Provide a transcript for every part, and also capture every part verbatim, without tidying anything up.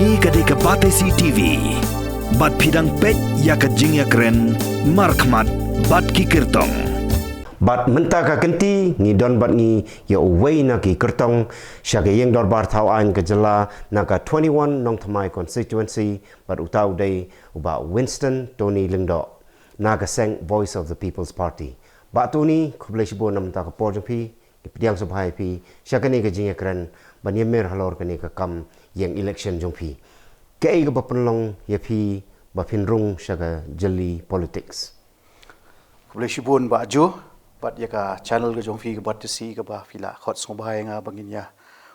Kane ka dei ka Batesi T V. Bad phi dang peit ïa ka jingïakren markhmat bad ki kyrtong. Bad mynta ka kynti ngi don bad ngi ïa uwei na ki kyrtong sha ka ïing dorbar thaw aiñ ka jylla na ka twenty-one Nongthymmai constituency, bad uta u dei u Bah Winston Tony Lyngdoh na ka seng Voice of the People's Party. Bah Tony, khublei shibun na mynta ka por jong phi. Ngi pdiang sngewbha ïa phi sha kane ka jingïakren ban ïamir halor kane ka kam ïeng election jong phi. Kaei kaba pynlong ïa phi ba phin rung sha ka jylli politics? Khublei shibun Bah Ju, bad ïa ka channel ka jong phi ka Batesi kaba phi la khot sngewbha ïa nga ba ngin ïa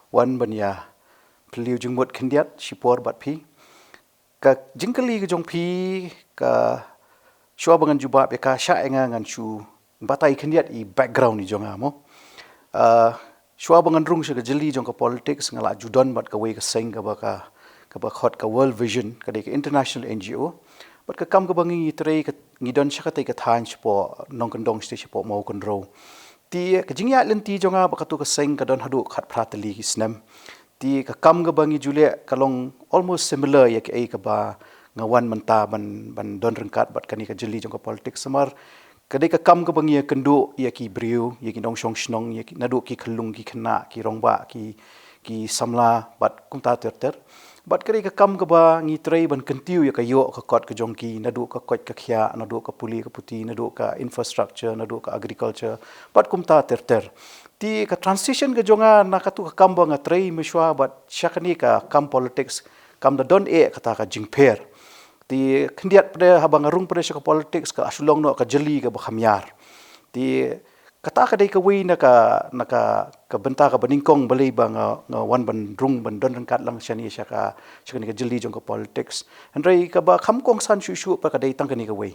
wan ban ïa phylliew jingmut khyndiat shipor bad phi. Ka jingkylli ka jong phi ka shuwa ba ngan jubab ïa ka, shah ïa nga ngan shu batai khyndiat i background i jong nga mo. Ah, shuwa ba ngan rung sha ka jylli jong ka politics nga la ju don bad kawei ka seng kaba ka, kaba khot ka World Vision, ka dei ka international N G O. Bad ka kam kaba ngi trei ka, ngi don sha katei ka thaiñ shapoh Nongkyndong State, shapoh Mawkynrew. Te ka jingïaid lynti jong nga bad katu ka seng ka don haduh khatphra tylli ki snem. Te ka kam kaba ngi ju leh ka long almost similar ïa kaei kaba nga wan mynta ban, ban don ryngkat bad kane ka jylli jong ka politics, namar ka dei ka kam kaba ngi ïakynduh ïa ki briew, ïa ki nongshong shnong, ïa ki, naduh ki khyllung ki khynnah, ki rangbah, ki, ki samla bad kumta ter ter. Bad ka dei ka kam kaba ngi trei ban kyntiew ïa ka ïoh ka kot ka jong ki, naduh ka koit ka khiah, naduh ka pule ka puthi, naduh ka infrastructure, naduh ka agriculture bad kumta ter ter. Te ka transition ka jong nga na katu ka kam ba nga trei mynshuwa bad sha kane ka kam politics kam da don eh kata ka jingpher. Te khyndiat pat de haba nga rung pat de sha ka politics ka la shu long noh ka jylli kaba kham ïar. Te kata ka dei kawei na ka, na ka, ka bynta kaba nyngkong balei ba nga, nga wan ban rung ban don ryngkat lang shane sha ka, sha kane ka jylli jong ka politics. Hynrei kaba kham kongsan shuh shuh pat ka dei tang kane kawei.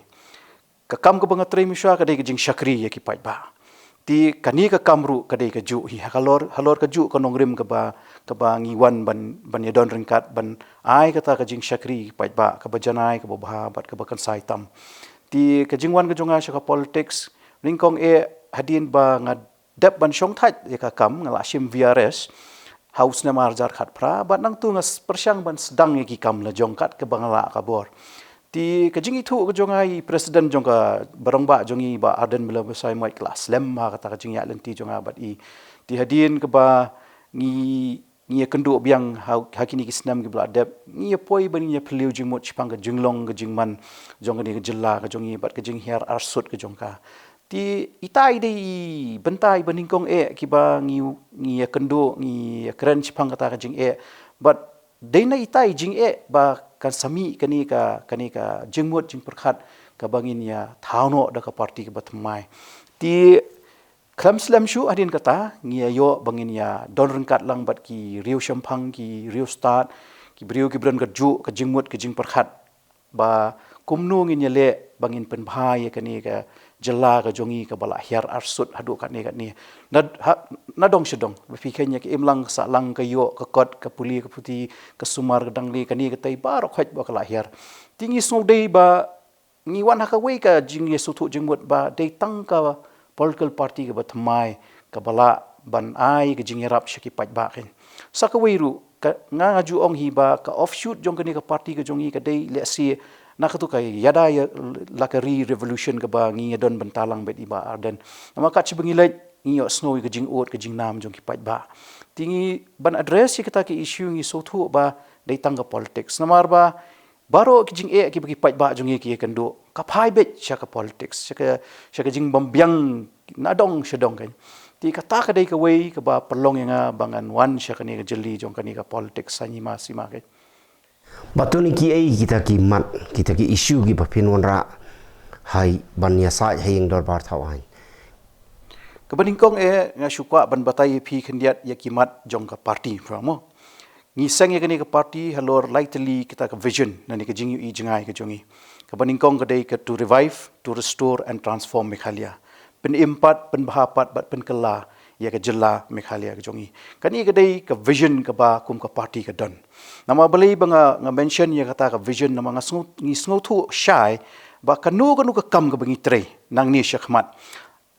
Ka kam kaba nga trei mynshuwa ka dei ka jingshakri ïa ki paidbah. Te kane ka kam ruh ka dei kajuh hi, halor, halor kajuh ka nongrim kaba, kaba ngi wan ban, ban ïadon ryngkat ban ai kata ka jingshakri ïa ki paidbah kaba janai, kaba bha bad kaba kynsai tam. Te ka jingwan ka jong nga sha ka politics, nyngkong eh hadien ba nga dep ban shongthait ïa ka kam, nga la shim V R S ha u snem ar hajar khatphra, bad nangtu nga s-, pyrshang ban sdang ïa ki kam la jong kat kaba nga lah ka bor. Te ka jingithuh ka jong nga ïa i president jong ka barangbah jong ngi Bah Ardent Miller Basaiawmoit ka la slem ha kata ka jingïaid lynti jong nga bad i. Te hadien kaba ngi, ngi ïakynduh biang ha, ha kine ki snem kiba la dep, ngi ïa poi ban ïa phylliew jingmut shaphang ka jinglong ka jingman jong kane ka jylla ka jong ngi bad ka jinghiar arsut ka jong ka. Te ita i dei i bynta iba nyngkong eh kiba ngi, ngi ïakynduh, ngi ïakren shaphang kata ka jingeh. Bad dei na ita i jingeh ba kan sa mih kane ka, kane ka jingmut jingpyrkhat kaba ngin ïa thaw noh da ka party kaba thymmai. Te khlem slem shuh hadien kata ngi ïa ïoh ba ngin ïa don ryngkat lang bad ki riewshemphang, ki riewstad, ki briew kiba don kajuh ka jingmut ka jingpyrkhat ba kumno ngin ïaleh ba ngin pynbha ïa kane ka jylla ka jong ngi kaba la hiar arsut haduh katne katne. Na, ha, na dong sha dong ba phi kheiñ ïa ka imlang ka sahlang, ka ïoh ka kot, ka pule ka puthi, ka sumar ka dang leh, kane katei baroh khoit ba ka la hiar. Te ngi sngewdei ba ngi wan ha kawei ka jingïasngewthuh jingmut ba dei tang ka political party kaba thymmai kaba lah ban ai ka jingïarap sha ki paidbah kein. Sa kawei ruh ka, nga, nga ju ong hi ba ka offshoot jong kane ka party ka jong ngi ka dei lehse na katu ka ïada ïa la ka ri revolution kaba ngi ïadon bynta lang bad i Bah Ardent. Namar kat shaba ngi leit ngi ïohsngew ïa ka jingud ka jingnam jong ki paidbah. Te ngi ban address ïa kata ka issue ngi sngewthuh ba dei tang ka politics. Namar ba baroh ki jingeh kiba ki paidbah jong ngi ki ïakynduh ka phai beit sha ka politics, sha ka, sha ka jingbymbiang na dong sha dong kein. Te kata ka dei kawei kaba pynlong ïa nga ba ngan wan sha kane ka jylli jong kane ka politics ha nyima sima kein. Bah Tony, kiei kita ki mat, kita ki issue kiba phin wanrah hai ban ïasaid ha ïing dorbar thaw aiñ? Kaba nyngkong eh nga shu kwah ban batai ïa phi khyndiat ïa ki mat jong ka party, phi mo. Ngi seng ïa kane ka party halor lai tylli kita ka vision lane ka jingïohi jngai ka jong ngi. Kaba nyngkong ka dei ka to revive, to restore and transform Meghalaya. Pynim pat, pynbha pat bad pynkylla ïa ka jylla Meghalaya ka jong ngi. Kane ka dei ka vision kaba kum ka party ka don. Namar balei ba nga, nga mention ïa kata ka vision, namar nga sngew, ngi sngewthuh shai ba kano kano ka kam kaba ngi trei nangne shakhmat,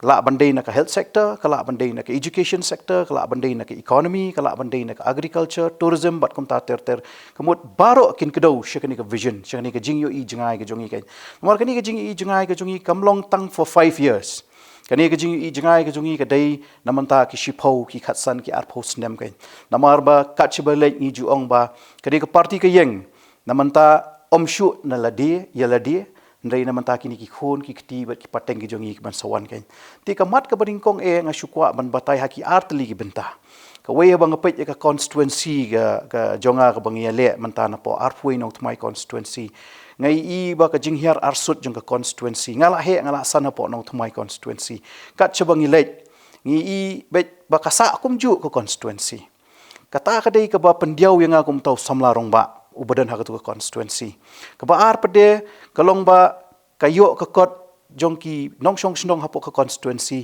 Ka lah ban dei na ka health sector, ka lah ban dei na ka education sector, ka lah ban dei na ka economy, ka lah ban dei na ka agriculture, tourism, bad kumta ter ter. Ka mut baroh kin kdew sha kane ka vision, sha kane ka jingïohi jngai ka jong i kein. Namar kane ka jingïohi jngai ka jong i kam long tang for five years. Kane ka jingïohi jngai ka jong i ka dei na mynta ki shiphew, ki khatsan, ki arphew snem kein. Namar ba kat shaba leit ngi ju ong ba kane ka party ka ïeng na mynta ym shuh na lade ïa lade, hynrei na mynta kine ki khun, ki kti bad ki pateng ki jong i ki ban sa wan kein. Te ka mat kaba nyngkong eh nga shu kwah ban batai ha ki ar tylli ki bynta. Kawei, haba nga peit ïa ka constituency ka, ka jong nga kaba ngi ïaleh mynta napoh arphew wei nongthymmai constituency, nga ïohi ba ka jinghiar arsut jong ka constituency, nga la heh, nga la san hapoh nongthymmai constituency. Kat shaba ngi leit, ngi ïohi beit ba ka sah kumjuh ka constituency. Kata ka dei kaba pyndiaw ïa nga kum uta u samla rangbah uba don ha katu ka constituency. Kaba ar pat de ka long ba ka ïoh ka kot jong ki nongshong shnong hapoh ka constituency,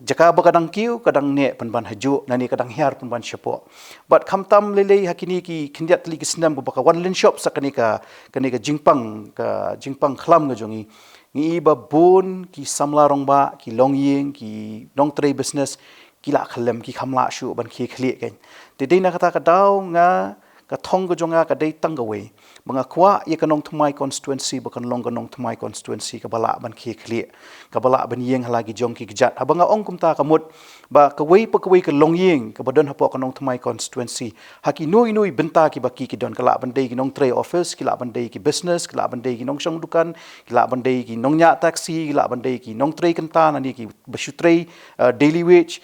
jaka ba ka dang kiew, ka dang neh pynban hajuh, lane ka dang hiar pynban shapoh. Bad khamtam lei lei ha kine ki khyndiat tylli ki snem kaba ka wan lynshop sa kane ka, kane ka jingpang, ka jingpang khlam ka jong i, ngi ïohi ba bun ki samla rangbah, ki longïing, ki nongtrei business, ki la khyllem, ki kham lah shuh ban khie khlieh kein. Te dei na kata ka daw nga, ka thong ka jong nga ka dei tang kawei, ba nga kwah ïa ka nongthymmai constituency ba kan long ka nongthymmai constituency kaba lah ban khie khlieh, kaba lah ban ïeng ha la ki jong ki kjat. Haba nga ong kumta ka mut ba kawei pa kawei ka longïing kaba don hapoh ka nongthymmai constituency, ha kino kino ki bynta kiba ki, ki don, ka lah ban dei ki nongtrei office, ki lah ban dei ki business, ki lah ban dei ki nongshong dukan, ki lah ban dei ki nongñiah taxi, ki lah ban dei ki nongtrei kynta, lane kiba shu trei, eh, daily wage,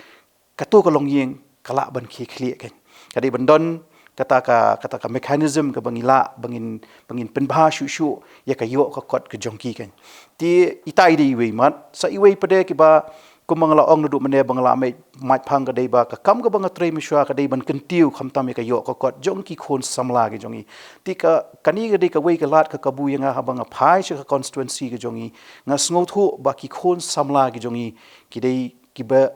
kato ka longïing ka lah ban khie khlieh kein. Ka dei ban don kata ka, kata ka mechanism kaba ngi lah ba ngin, ba ngin pynbha shuh shuh ïa ka ïoh ka kot ka jong ki kein. Te ita i dei iwei mat, sa iwei pat de kiba, kumba nga la ong naduh mynne ba nga la mait, mait phang, ka dei ba ka kam kaba nga trei mynshuwa ka dei ban kyntiew khamtam ïa ka ïoh ka kot jong ki khun samla ki jong i. Te ka, kane ka dei kawei ka lad ka kabu ïa nga haba nga phai sha ka constituency ka jong i. Nga sngewthuh ba ki khun samla ki jong i ki dei kiba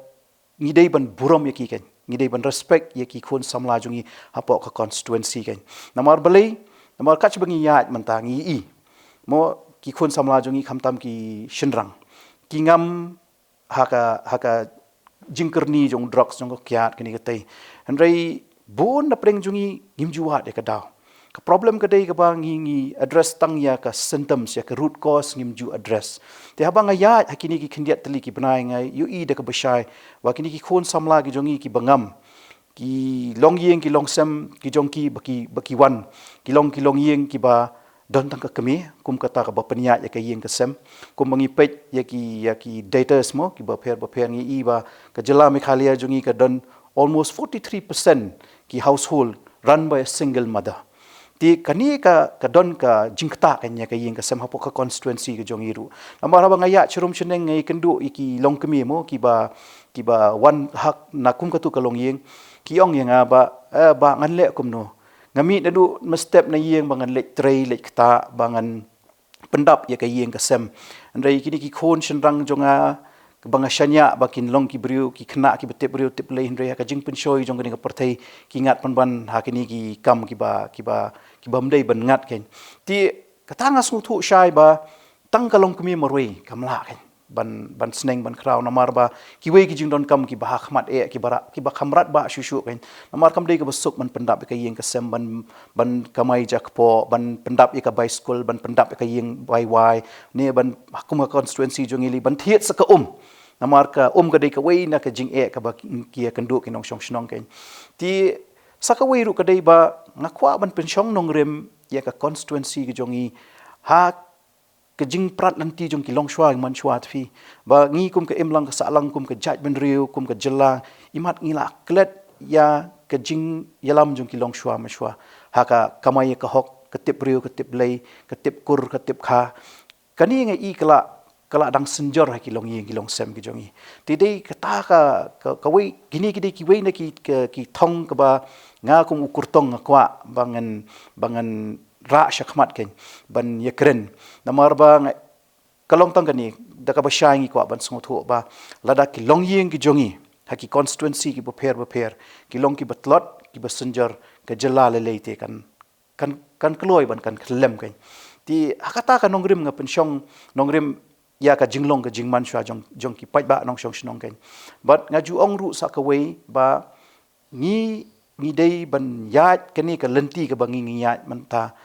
ngi dei ban burom ïa ki kein, ngi dei ban respect ïa ki khun samla jong i hapoh ka constituency kein. Namar balei? Namar kat shaba ngi ïaid mynta ngi ïohi mo, ki khun samla jong i khamtam ki shynrang, ki ngam ha ka, ha ka jingkyrni jong drugs, jong ka kiad, kane katei. Hynrei bun na pdeng jong i ngim ju wad ïa ka daw. Ka problem ka dei kaba ngi, ngi address tang ïa ka symptoms, ïa ka root cause ngim ju address. Te haba nga ïaid ha kine ki khyndiat tylli ki bnai nga ïohi da kaba shai ba kine ki khun samla ki jong i kiba ngam, ki longïing ki longsem ki jong ki ba ki, ba ki wan, ki long ki longïing kiba don tang ka kmie, kum kata kaba pynïaid ïa ka ïing ka sem. Kumba ngi peit ïa ki, ïa ki datas mo, kiba pher ba pher, ngi ïohi ba ka jylla Meghalaya jong i ka don almost forty-three percent ki household run by a single mother. Te kane ka, ka don ka jingktah kein ïa ka ïing ka sem hapoh ka constituency ka jong i ruh. Namar haba nga ïaid sharum shaneng nga ïakynduh ïa ki longkmie mo, kiba, kiba wan ha na kum katu ka longïing, ki ong ïa nga ba, eh, ba ngan leh kumno? Nga mih naduh mynstep na ïing ba ngan leit trei, leit ktah, ba ngan pyndap ïa ka ïing ka sem. Hynrei kine ki khun shynrang jong nga, ba nga shaniah ba kin long ki briew, ki khynnah kiba tip briew tip Blei, hynrei ha ka jingpynshoi jong kane ka pyrthei ki ngat pynban ha kine ki kam kiba, kiba, kibym dei ban ngat kein. Te kata nga sngewthuh shai ba tang ka longkmie marwei kam lah kein ban, ban sneng ban khraw, namar ba kiwei ki jingdonkam kiba ha khmat eh, kiba ra-, kiba kham rat bah shuh shuh kein. Namar kam dei kaba suk ban pyndap ïa ka ïing ka sem, ban, ban kamai jakpoh, ban pyndap ïa ka bai skul, ban pyndap ïa ka ïing bai wai, ne ban, kum ka constituency jong ngi lei, ban thied sa ka um. Namar ka um ka dei kawei na ka jingeh kaba ki, ki ïakynduh ki nongshong shnong kein. Te sa kawei ruh ka dei ba nga kwah ban pynshong nongrim ïa ka constituency ka jong ngi ha ka jingprat lynti jong ki longshuwa ki manshuwa, te phi, ba ngi kum ka imlang ka sahlang, kum ka jaitbynriew, kum ka jylla, imat ngi la klet ïa ka jingïalam jong ki longshuwa manshuwa ha ka kamai ïa ka hok, ka tip briew ka tip Blei, ka tip kur ka tip kha. Kane nga ïohi ka la, ka la dang synjor ha ki longïing ki longsem ki jong ngi. Te dei kata ka, ka, kawei, kine ki dei kiwei na ki, ka, ki thong kaba nga kum u kyrtong nga kwah ba ngan, ba ngan rah shakhmat kein ban ïakren. Namar ba nga, ka long tang kane, da kaba shai ngi kwah ban sngewthuh ba lada ki longïing ki jong ngi ha ki constituency kiba pher ba pher ki long kiba tlot, kiba synjor, ka jylla lei lei te kan, kan, kan kloi ban kan khyllem kein. Te ha kata ka nongrim nga pynshong nongrim ïa ka jinglong ka jingman shuwa jong, jong ki paidbah nongshong shnong kein. Bad nga ju ong ruh sa kawei ba ngi, ngi dei ban ïaid kane ka lynti kaba ngi ngi ïaid mynta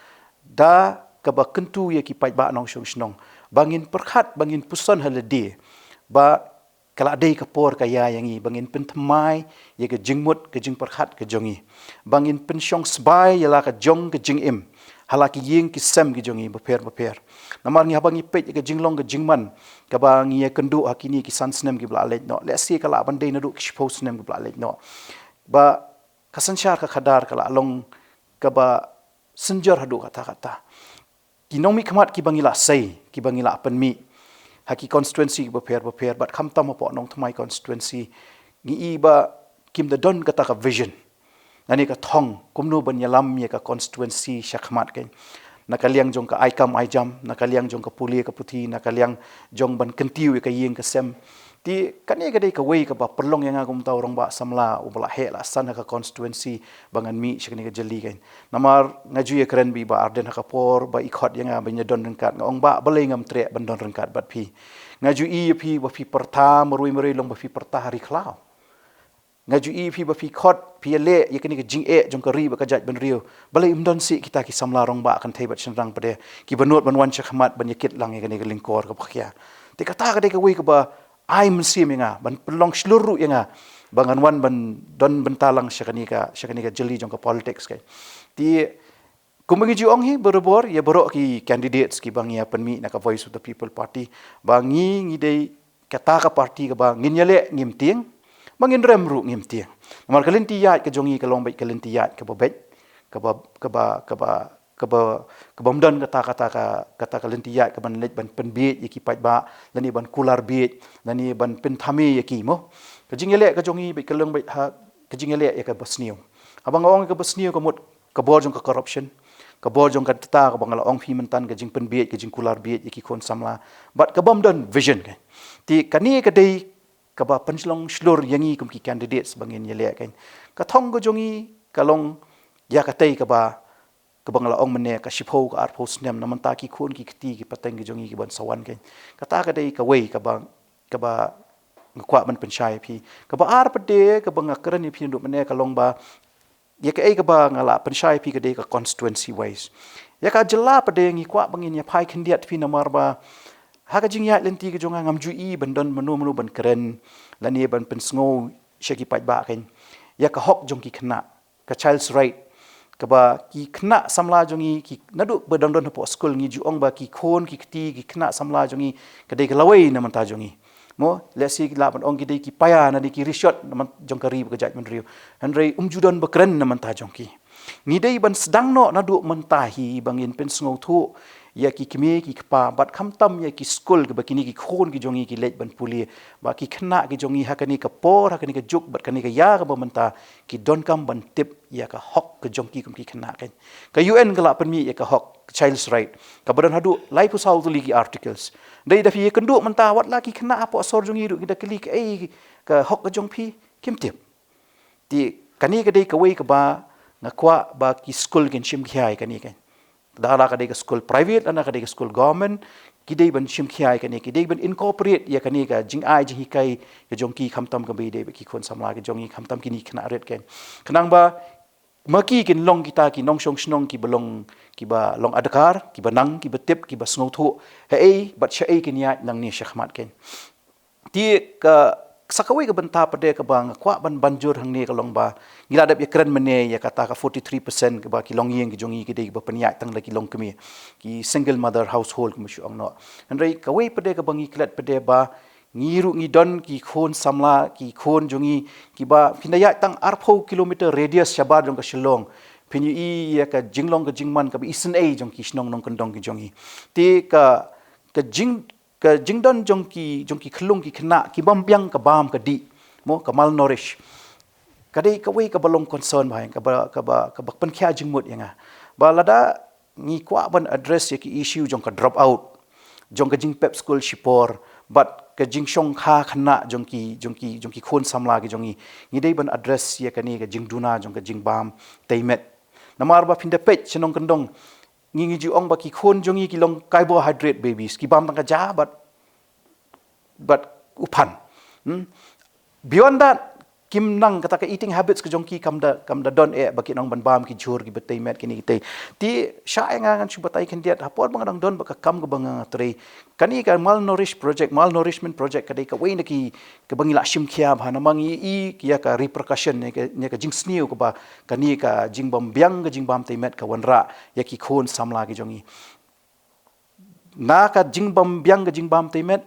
da kaba kyntu ïa ki paidbah nongshong shnong ba ngin pyrkhat, ba ngin puson ha lade ba ka la dei ka por ka ïa ïa ngi ba ngin pynthymmai ïa ka jingmut ka jingpyrkhat ka jong ngi, ba ngin pynshong sbai ïa la ka jong ka jingim ha la ki ïing ki sem ki jong ngi bapher bapher. Namar ngi, haba ngi peit ïa ka jinglong ka jingman kaba ngi ïa kynduh ha kine ki san snem kiba la leit noh, lehse ka lah ban dei naduh ki shiphew snem kiba la leit noh, ba ka synshar ka khadar ka la long kaba synjor haduh katta katta. Ki nongmihkhmat kiba ngi la sei, kiba ngi la pynmih ha ki constituency kiba pher bapher, bad khamtam hapoh Nongthymmai constituency, ngi i ba kim da don kata ka vision, lane ka thong kumno ban ïalam ïa ka constituency shakhmat kein, na ka liang jong ka ai kam ai jam, na ka liang jong ka pule ka puthi, na ka liang jong ban kyntiew ïa ka ïing ka sem. Te kane ka dei kawei kaba pynlong ïa nga kum uta u rangbah samla uba la heh la san ha ka constituency ba ngan mih sha kane ka jylli kein. Namar nga ju ïa kren bad i Bah Ardent ha ka por ba i khot ïa nga ban ïa don ryngkat, nga ong, Bah, balei ngam treh ban don ryngkat bad phi? Nga ju i ïa phi ba phi pyrta marwei marwei, long ba phi pyrta ha ri khlaw. Nga ju i ïa phi ba phi khot, phi ïaleh ïa kane ka jingeh jong ka ri bad ka jaitbynriew. Balei ym don shuh kita ki samla rangbah kynthei bad shynrang pat de kiba nud ban wan shakhmat ban ïa kit lang ïa kane ka lyngkor kaba khia? Te kata ka dei kawei kaba ai mynsiem ïa nga, ban pynlong shlur ruh ïa nga ba ngan wan ban don bynta lang sha kane ka, sha kane ka jylli jong ka politics kein. Te kumba ngi ju ong hi barabor ïa baroh ki candidates kiba ngi ïa pynmih na ka Voice of the People Party, ba ngi, ngi dei kata ka party kaba ngin ïaleh ngim tieng, ba ngin rem ruh ngim tieng. Namar ka lynti ïaid ka jong ngi ka long beit ka lynti ïaid kaba beit, kaba, kaba, kaba, kaba, kaba ym don kata, kata ka, kata ka lynti ïaid kaban leit ban pynbieit ïa ki paidbah, lane ban kular bieit, lane ban pynthame ïa ki, mo. Ka jingïaleh ka jong ngi beit ka long beit ha ka jingïaleh ïa kaba sniew. Haba nga ong ïa kaba sniew ka mut ka bor jong ka corruption, ka bor jong kata kaba nga la ong phi mynta, ka jingpynbieit, ka jingkular bieit ïa ki khun samla, bad kaba ym don vision kein. Te kane ka dei kaba pynlong shlur ïa ngi kum ki candidates ba ngin ïaleh kein. Ka thong ka jong ngi ka long ïa katei kaba, kaba nga la ong mynne, ka shiphew ka arphew snem, na mynta ki khun ki kti ki pateng ki jong ngi kiban sa wan kein. Kata ka dei kawei kaba, kaba nga kwah ban pynshai ïa phi. Kaba ar pat de kaba nga kren ïa phi naduh mynne ka long ba ïa kaei kaba nga la pynshai ïa phi ka dei ka constituency wise. Ïa ka jylla pat de ngi kwah ba ngin ïa phai khyndiat ïa phi, namar ba ha ka jingïaid lynti ka jong nga ngam ju i ban don mano mano ban kren lane ban pynsngew sha ki paidbah kein ïa ka hok jong ki khynnah, ka child's right, kaba ki khynnah samla jong ngi ki, naduh ba dang don hapoh skul ngi ju ong ba ki khun ki kti ki khynnah samla jong ngi ka dei ka lawei na mynta jong ngi. Mo, lehse lah ban ong ki dei ki paia, na dei ki rishot na myn-, jong ka ri bad ka jaitbynriew. Hynrei ym ju don ba kren na mynta jong ki. Ngi dei ban sdang noh naduh mynta hi ba ngin pynsngewthuh ïa ki kmie ki kpa bad khamtam ïa ki skul kaba kine ki khun ki jong ngi ki leit ban pule, ba ki khynnah ki jong ngi ha kane ka por, ha kane ka juk bad kane ka ïa kaba mynta ki donkam ban tip ïa ka hok ka jong ki kum ki khynnah kein. Ka U N ka la pynmih ïa ka hok, ka child's right, kaba don haduh laiphew saw tylli ki articles. Dei da phi ïa kynduh mynta, wat la ki khynnah hapoh sor jong ngi ruh ki da kylli kaei ka hok ka jong phi, kim tip. Te kane ka dei kawei kaba nga kwah ba ki skul kin shim khia ïa kane kein. Da la ka dei ka skul private lane ka dei ka skul government, ki dei ban shim khia ïa kane, ki dei ban incorporate ïa kane ka jingai jinghikai ka jong ki khamtam kaba ïadei bad ki khun samla ki jong ngi, khamtam kine ki khynnah rit kein. Khnang ba ma ki kin long kita ki nongshong shnong kiba long, kiba long adkar, kiba nang, kiba tip, kiba sngewthuh haei bad shaei kin ïaid nangne shakhmat kein. Te ka, sa kawei ka bynta pat de kaba nga kwah ban ban jur hangne ka long ba ngi la dep ïa kren mynne ïa kata ka forty-three percent kaba ki longïing ki jong ngi ki dei kiba pynïaid tang da ki longkmie, ki single mother household kumba shu ong noh. Hynrei kawei pat de kaba ngi klet pat de ba ngi ruh ngi don ki khun samla, ki khun jong ngi kiba phin da ïaid tang arphew kilometer radius shabar jong ka Shillong, phin ïohi ïa ka jinglong ka jingman kaba isynei jong ki shnong nongkyndong ki jong ngi. Te ka, ka jing ka jingdon jong ki, jong ki khyllung ki khynnah ki bym biang ka bam ka dih, mo, ka malnourish, ka dei kawei kaba long concern ba, kaba, kaba, kaba pynkhia jingmut ïa nga. Ba lada ngi kwah ban address ïa ki issue jong ka drop out, jong ka jingpep skul shipor bad ka jingshongkha khynnah jong ki, jong ki, jong ki khun samla ki jong ngi, ngi dei ban address ïa kane ka jingduna jong ka jingbam tei met. Namar ba phin da peit sha nongkyndong, ngi, ngi ju ong ba ki khun jong ngi ki long carbohydrate babies, ki bam tang ka ja bad bad u phan. Hmm? Beyond that, kim nang kata ka eating habits ka jong ki kam da, kam da don eh ba ki nang ban bam ki jhur ki batei met kini kitei. Te sha ïa nga ngan shu batai khyndiat, ha por ba nga dang don bad ka kam kaba nga trei, kani ka malnourished project, malnourishment project ka dei kawei na ki kaba ngi la shim khia bha namar ngi i ïa ka repercussion, ïa ka, ïa ka jingsniew kaba kani ka jingbym biang ka jingbam tei met ka wanrah ïa ki khun samla ki jong ngi. Na ka jingbym biang ka jingbam tei met,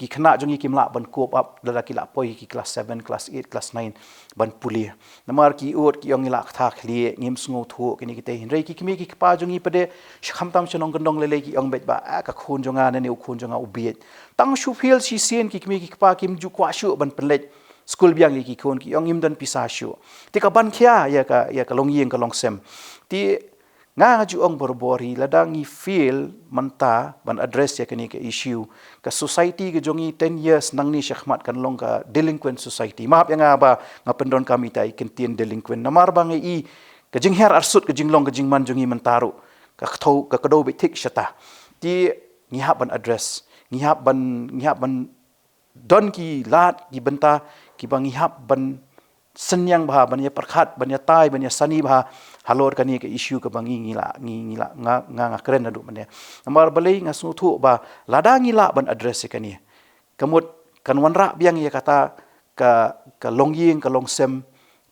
ki khynnah jong ngi kim lah ban cope up lada ki la poi ki class seven, class eight, class nine ban pule. Namar ki ud ki ong ngi la kata khlieh, ngim sngewthuh kini kitei. Hynrei ki kmie ki kpa jong ngi pat de, khamtam sha nongkyndong lei lei ki ong beit ba, ah, ka khun jong nga ne u khun jong nga u bieit. Tang shu phylla shisien ki kmie ki kpa kim ju kwah shuh ban pynleit skul biang ïa ki khun, ki ong ngim don pisa shuh. Te ka ban khia ïa ka, ïa ka longïing ka longsem. Te nga nga ju ong barabor hi, lada ngi fail mynta ban address ïa kani ka issue, ka society ka jong ngi ten years nangne shakhmat kan long ka delinquent society. Map ïa nga ba nga pyndonkam ita i kyntien delinquent namar ba nga i ka jinghiar arsut ka jinglong ka jingman jong ngi mynta ruh ka kdew, ka kdew beit thik shata. Te ngi hap ban address, ngi hap ban, ngi hap ban don ki lad ki bynta kiba ngi hap ban synñiang bha, ban ïa pyrkhat, ban ïa tai, ban ïa sani bha halor kani ka issue kaba ngi, ngi la, ngi, ngi la, nga, nga, nga kren naduh mynne. Namar balei? Nga sngewthuh ba lada ngi lah ban address ïa kani, ka mut kan wanrah biang ïa kata ka, ka longïing ka longsem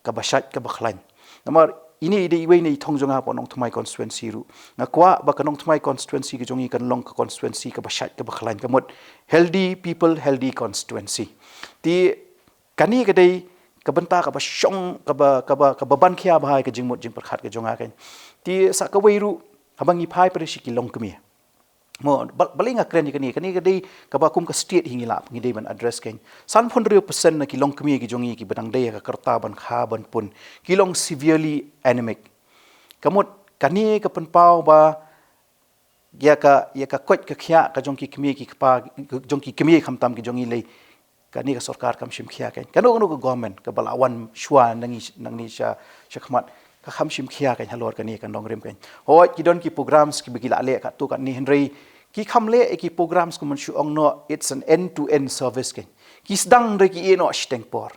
kaba shait kaba khlaiñ. Namar ini i dei iwei na i thong jong nga hapoh Nongthymmai constituency ruh. Nga kwah ba ka Nongthymmai constituency ka jong ngi kan long ka constituency kaba shait kaba khlaiñ, ka mut healthy people, healthy constituency. Te kani ka dei ka bynta kaba shong, kaba, kaba, kaba ban khia bha ïa ka jingmut jingpyrkhat ka jong nga kan. Te sa kawei ruh, haba ngi phai pat de sha ki longkmie. Mo, ba-, balei nga kren ïa kane, kane ka dei kaba kum ka state hi ngi lah, ngi dei ban address kan. Sanphew hynriew percent na ki longkmie ki jong ngi kiba dang dei ha ka rta ban kha ban pun, ki long severely anemic. Ka mut kane ka pynpaw ba ïa ka, ïa ka koit ka khiah ka jong ki kmie ki kpa, jong ki kmie khamtam ki jong ngi lei, kane ka sorkar kam shim khia kan. Kano kano ka government kaba la wan shuwa nangne, nangne sha, shakhmat, ka kham shim khia kan halor kane ka nongrim kan. Hooid, ki don ki programs kiba ki la leh katto katne, hynrei ki kham leh ïa ki programs kumba shu ong noh, it's an end to end service kan. Ki sdang hynrei ki ïeh noh shiteng por.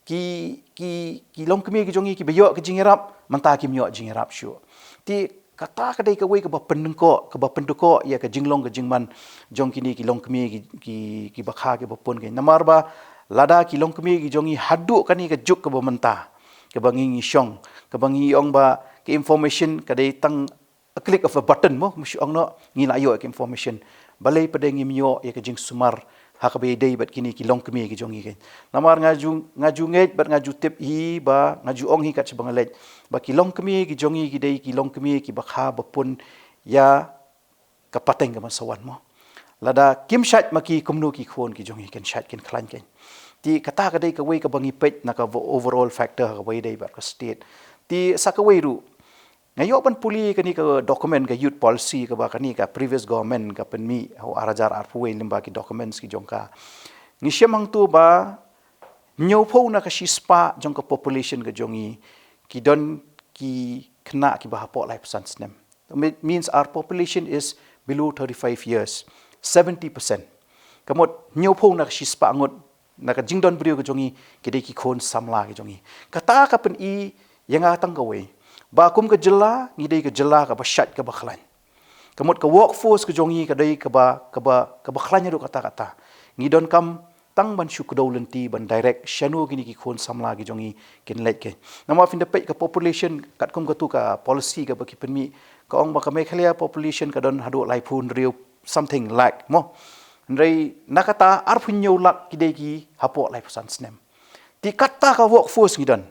Ki, ki, ki longkmie ki jong ngi kiba ïoh ka jingïarap, mynta kim ïoh jingïarap shuh. Te kata ka dei kawei kaba pynnyngkong, kaba pynduh ïa ka jinglong ka jingman jong kine ki longkmie ki, ki, kiba kha kiba pun kan. Namar ba lada ki longkmie ki jong ngi haduh kane ka juk kaba mynta, kaba ngi, ngi shong, kaba ngi ong ba ka information ka dei tang a click of a button mo, kumba shu ong noh, ngi la ïoh ïa ka information. Balei pat de ngim ïoh ïa ka jingsumar ha kaba ïadei bad kine ki longkmie ki jong ngi kan. Namar nga ju, nga ju ngeit bad nga ju tip hi ba, nga ju ong hi kat shaba nga leit, ba ki longkmie ki jong ngi ki dei ki longkmie kiba kha ba pun ïa ka pateng ka ban sa wan mo. Lada kim shait ma ki, kumno ki khun ki jong ngi kin shait kin khlaiñ kan. Te kata ka dei kawei kaba ngi peit na ka overall factor ha kaba ïadei bad ka state. Te sa kawei ruh, nga ïoh ban pule kane ka document ka youth policy kaba kane ka previous government ka pynmih ha u ar hajar arphew wei lyngba ki documents ki jong ka. Ngi shem hangto ba hynñiewphew na ka shispah jong ka population ka jong ngi ki don ki khynnah kiba hapoh laiphew san snem. It means our population is below thirty-five years, seventy percent. Ka mut hynñiewphew na ka shispah ngut na ka jingdon briew ka jong ngi ki dei ki khun samla ki jong ngi. Kata ka pyni ïa nga tang kawei ba kum ka jylla ngi dei ka jylla kaba shait kaba khlaiñ. Ka mut ka workforce ka jong ngi ka dei kaba, kaba, kaba khlaiñ haduh katta-katta. Ngi donkam tang ban shu kdew lynti ban direct shano kine ki khun samla ki jong ngi kin leit kan. Namar phin da peit ka population katkum katu ka policy kaba ki pynmih, ka ong ba ka Meghalaya population ka don haduh laiphew hynriew something lakh mo. Hynrei na kata arphew hynñiew lak ki dei ki hapoh laiphew san snem. Te kata ka workforce ngi don.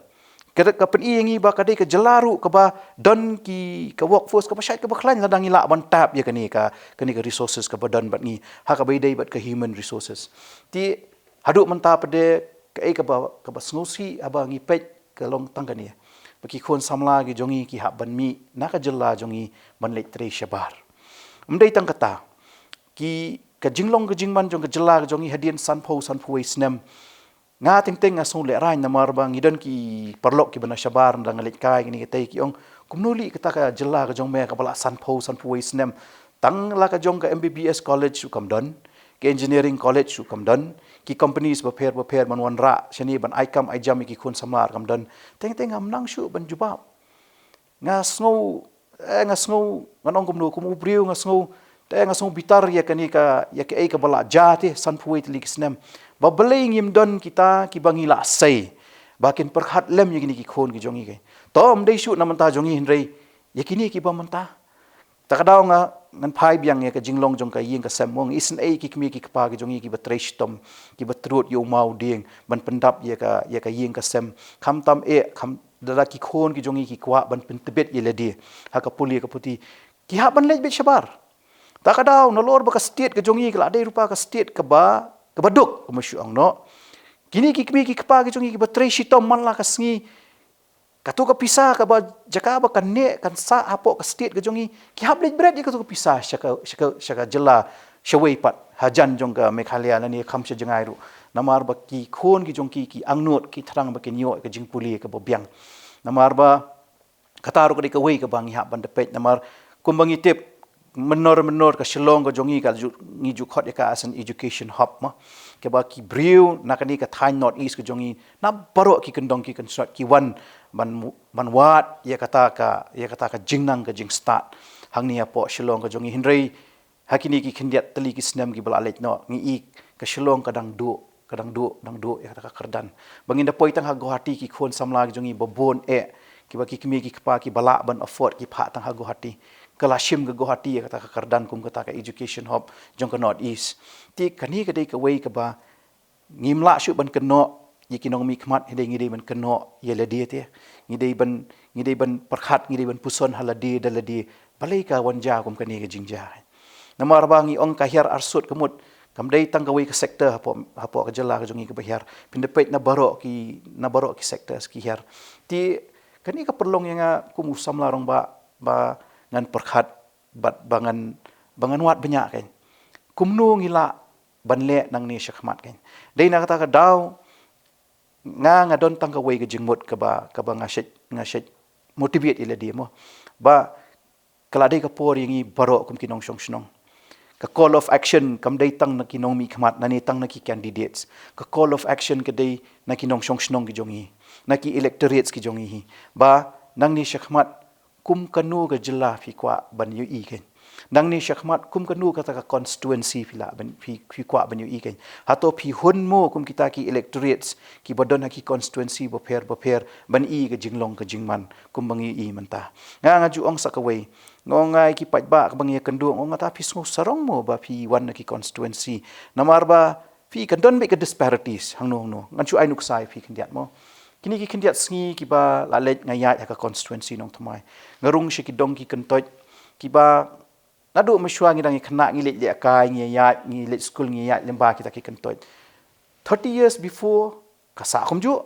Ka, ka pyni ïa ngi ba ka dei ka jylla ruh kaba don ki, ka workforce kaba shait kaba khlaiñ lada ngi lah ban tap ïa kane ka, kane ka resources kaba don bad ngi ha kaba ïadei bad ka human resources. Te haduh mynta pat de kaei kaba, kaba sngewsih haba ngi peit ka long tang kane ba ki khun samla ki jong ngi ki hap ban mih na ka jylla jong ngi ban leit trei shabar. Ym dei tang kata, ki, ka jinglong ka jingman jong ka jylla ka jong ngi hadien sanphew, sanphew wei snem, nga teng teng nga sngew lehraiñ namar ba ngi don ki paralok kiba na shabar, nda nga leit kai kine kitei ki ong, kumno leh kata ka jylla ka jong me kaba la sanphew, sanphew wei snem, tang la ka jong ka M B B S college ruh kam don, engineering college ruh kam don, ki companies bapher bapher ban wanrah shane ban ai kam ai jam ïa ki khun samla kam don. Teng teng ngam nang shuh ban jubab. Nga sngew, eh, nga sngew, ngan ong kumno kum u briew, nga sngew, te nga sngew bitar ïa kane ka, ïa kaei kaba la jia te sanphew wei tylli ki snem. Ba balei ngim don kita kiba ngi la sei ba kin pyrkhat lem ïa kine ki khun ki jong ngi. Te ym dei shuh na mynta jong ngi hynrei ïa kine kiba mynta. Ta ka daw nga, ngan phai biang ïa ka jinglong jong ka ïing ka sem, mo, ngi isynei ki kmie ki kpa ki jong ngi kiba trei shitom, kiba trud ïa u maw dieng ban pyndap ïa ka, ïa ka ïing ka sem. Khamtam eh, kham, lada ki khun ki jong ngi ki kwah ban pyntbit ïa lade ha ka pule ka puthi, ki hap ban leit beit shabar. Ta ka daw nalor ba ka state ka jong ngi ka la dei ruh ka state kaba, kaba duk, kumba shu ong noh. Kine ki kmie ki kpa ki jong ngi kiba trei shitom man la ka sngi, kato ka pisa kaba jaka ba kan neh kan sah hapoh ka state ka jong ngi, ki hap leit bret ïa kato ka pisa sha ka, sha ka, sha ka jylla shawei pat hajan jong ka Meghalaya lane kham sha jngai ruh. Namar ba ki khun ki jong ki, ki angnud, ki thrang ba kin ïoh ka jingpule kaba biang. Namar ba kata ruh ka dei kawei kaba ngi hap ban da peit, namar kumba ngi tip, mynno mynno ka Shillong ka jong ngi ka ju, ngi ju khot ïa ka as an education hub, mo. Kaba ki briew na kane ka thaiñ North East ka jong ngi, na baroh ki kyndong ki kynstrut ki wan ban, ban wad ïa kata ka, ïa kata ka jingnang ka jingstad hangne hapoh Shillong ka jong ngi. Hynrei ha kine ki khyndiat tylli ki snem kiba la leit noh, ngi i ka Shillong ka dang duh, ka dang duh, dang duh ïa kata ka kyrdan. Ba ngin da poi tang ha Guwahati, ki khun samla ki jong ngi ba bun eh, kiba ki kmie ki kpa kiba lah ban afford, ki phah tang ha Guwahati. Ka la shim ka Guwahati ïa kata ka kyrdan kum kata ka education hub jong ka North East. Te kane ka dei kawei kaba ngim lah shuh ban kynnoh ïa ki nongmihkhmat, hynrei ngi dei ban kynnoh ïa lade te. Ngi dei ban, ngi dei ban pyrkhat, ngi dei ban puson ha lade da lade, balei ka wan jia kum kane ka jingjia. Namar ba ngi ong ka hiar arsut ka mut, kam dei tang kawei ka sector hapoh, hapoh ka jylla ka jong ngi kaba hiar. Phin da peit na baroh ki, na baroh ki sectors ki hiar. Te kane ka pynlong ïa nga kum u samla rangbah ba ngan pyrkhat bad ba ngan, ba ngan wad bniah, kan. Kumno ngi lah ban leh nangne shakhmat, kan. Dei na kata ka daw nga, nga don tang kawei ka jingmut kaba, kaba nga shait, nga shait motivate ïa lade, mo. Ba ka la dei ka por ïa ngi baroh kum ki nongshong shnong. Ka call of action kam dei tang na ki nongmihkhmat lane tang na ki candidates. Ka call of action ka dei na ki nongshong shnong ki jong ngi, na ki electorates ki jong ngi hi. Ba nangne shakhmat kum kano ka jylla phi kwah ban ïohi, kan. Nangne shakhmat kum kano kata ka constituency phi lah ban, phi, phi kwah ban ïohi, kan. Hato phi hun mo kum kita ki electorates kiba don ha ki constituency bapher bapher ban i ka jinglong ka jingman kumba ngi i mynta. Nga, nga ju ong sa kawei. Nga ong, nga ïa ki paidbah kaba ngi ïakynduh, nga ong, nga ta phi sngew sarong mo ba phi wan na ki constituency. Namar ba phi kan don beit ka disparities hangno hangno. Ngan shu ai nuksa ïa phi khyndiat, mo. Kine ki khyndiat sngi kiba la leit nga ïaid ha ka constituency Nongthymmai. Nga rung sha ki dong ki kyntoit kiba naduh mynshuwa ngi dang ïakhynnah, ngi leit lehkai, ngi ïaid, ngi leit skul, ngi ïaid lyngba kita ki kyntoit. Thirty years before ka sah kumjuh,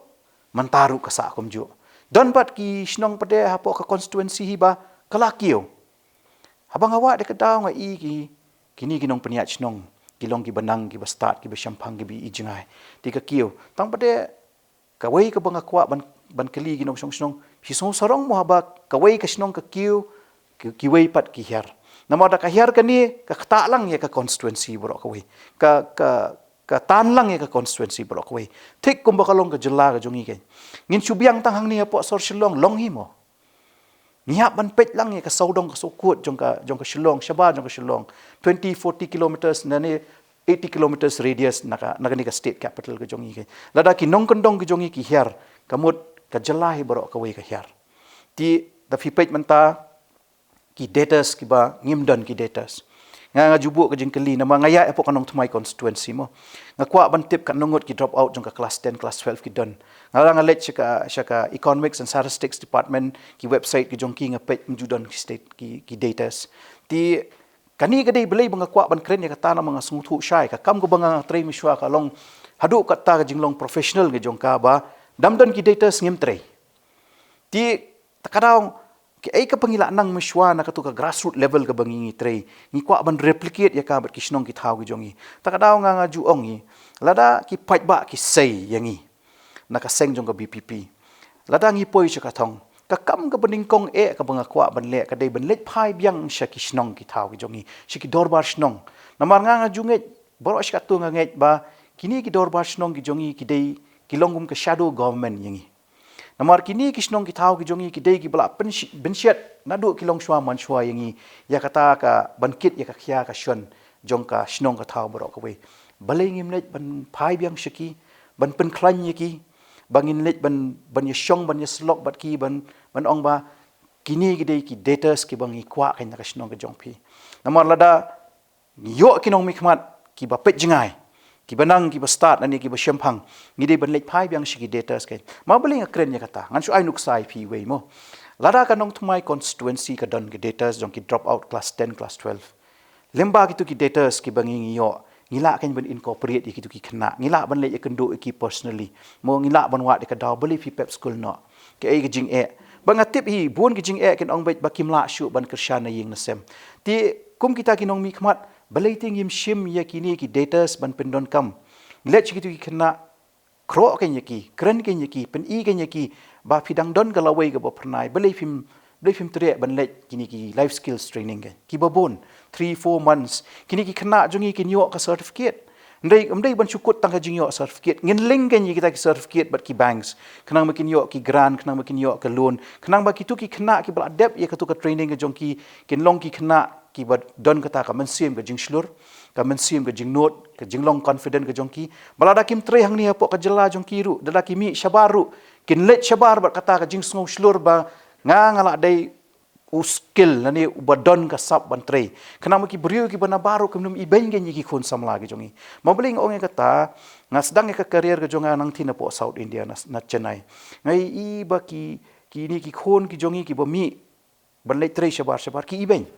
mynta ruh ka sah kumjuh. Don pat ki shnong pat de hapoh ka constituency hi ba ka la kiew. Haba nga wad da ka daw nga i ki, kine ki nongpynïaid shnong ki long kiba nang, kiba stad, kiba shemphang, kiba i jngai. Te ka kiew. Tang pat de kawei kaba nga kwah ban, ban kylli ki nongshong shnong, phi sngew sarong mo haba kawei ka shnong ka kiew, ki, kiwei pat ki hiar. Namar da ka hiar kane ka ktah lang ïa ka constituency baroh kawei. Ka, ka, ka tan lang ïa ka constituency baroh kawei. Thik kumba ka long ka jylla ka jong ngi, kan. Ngin shu biang tang hangne hapoh sor Shillong, long hi mo. Ngi hap ban peit lang ïa ka sawdong ka sawkut jong ka, jong ka Shillong, shabar jong ka Shillong. Twenty, forty kilometers, lane eighty kilometers radius na ka, na kane ka state capital ka jong ngi, kan. Lada ki nongkyndong ka jong ngi ki hiar, ka mut ka jylla hi baroh kawei ka hiar. Te da phi peit mynta ki datas kiba ngim don ki datas. Nga, nga ju buh ka jingkylli namar nga ïaid hapoh ka Nongthymmai constituency, mo. Nga kwah ban tip katno ngut ki drop out jong ka class ten, class twelve ki don. Nga la, nga leit sha ka, sha ka Economics and Statistics Department ki website ki jong ki, nga peit, ym ju don ki state, ki, ki datas. Te kane ka dei balei ba nga kwah ban kren ïa kata namar nga sngewthuh shai ka kam kaba nga trei mynshuwa ka long haduh katta ka jinglong professional ka jong ka ba dam don ki datas ngim trei. Te ta ka daw, kaei kaba ngi la nang mynshuwa na kato ka grassroot level kaba ngi, ngi trei, ngi kwah ban replicate ïa ka bad ki shnong ki thaw ki jong ngi. Ta ka daw nga, nga ju ong hi, lada ki paidbah ki sei ïa ngi na ka seng jong ka V P P, lada ngi poi sha ka thong, ka kam kaba nyngkong eh kaba nga kwah ban leh ka dei ban leit phai biang sha ki shnong ki thaw ki jong ngi, sha ki dorbar shnong. Namar nga, nga ju ngeit Baroh shi katto nga ngeit ba kine ki dorbar shnong ki jong ngi ki dei ki long kum ka shadow government ïa ngi. Namar kine ki shnong ki thaw ki jong ngi ki dei kiba la pynshi-, bynshet naduh ki longshuwa manshuwa ïa ngi, ïa kata ka ban kit ïa ka khia ka shon jong ka shnong ka thaw baroh kawei. Balei ngim leit ban phai biang sha ki, ban pynkhlaiñ ïa ki, ba ngin leit ban, ban ïashong, ban ïasyllok bad ki, ban, ban ong ba kine ki dei ki debtors kiba ngi kwah kein na ka shnong ka jong phi. Namar lada ngi ïoh ki nongmihkhmat kiba peit jngai, kiba nang, kiba stad, lane kiba shemphang, ngi dei ban leit phai biang sha ki debtors kein. Ma balei nga kren ïa kata? Ngan shu ai nuksa ïa phi iwei mo. Lada ka Nongthymmai constituency ka don ki debtors jong ki drop out class ten, class twelve, lem ba kito ki debtors kiba ngi, ngi ïoh, ngi lah kein ban incorporate ïa kito ki khynnah, ngi lah ban leit ïakynduh ïa ki personally mo, ngi lah ban wad ïa ka daw, balei phi pep skul noh, kaei ka jingeh. Ba nga tip hi bun ki jingeh kin ong beit ba kim lah shuh ban kyrshan na ïing na sem. Te kum kita ki nongmihkhmat, balei te ngim shim ïa kine ki debtors ban pyndonkam? Leit sha kito ki khynnah, khroh kein ïa ki, kren kein ïa ki, pyni kein ïa ki ba phi dang don ka lawei kaba phyrnai, balei phim, balei phim treh ban leit kine ki life skills training kein, kiba bun, three, four months. Kine ki khynnah jong ngi kin ïoh ka certificate. Ym dei, ym dei ban shu kut tang ka jingïoh certificate. Ngin link kein ïa kita ki certificate bad ki banks, khnang ba kin ïoh ki grant, khnang ba kin ïoh ka loan, khnang ba kito ki khynnah kiba la dep ïa kato ka training ka jong ki, kin long ki khynnah kiba don kata ka mynsiem ka jingshlur, ka mynsiem ka jingnud, ka jinglong confident ka jong ki. Ba lada kim trei hangne hapoh ka jylla jong ki ruh, lada ki mih shabar ruh, kin leit shabar bad kata ka jingsngew shlur ba nga, nga lah dei u skill lane uba don ka sap ban trei. Khnang ba ki briew kiba nabar ruh kim nym ibeiñ kein ïa ki khun samla ki jong ngi. Ma balei nga ong ïa kata? Nga sdang ïa ka career ka jong nga nangtei napoh South India, na, na Chennai. Nga ïohi ba ki, kine ki khun ki jong ngi kiba mih ban leit trei shabar shabar ki ibeiñ.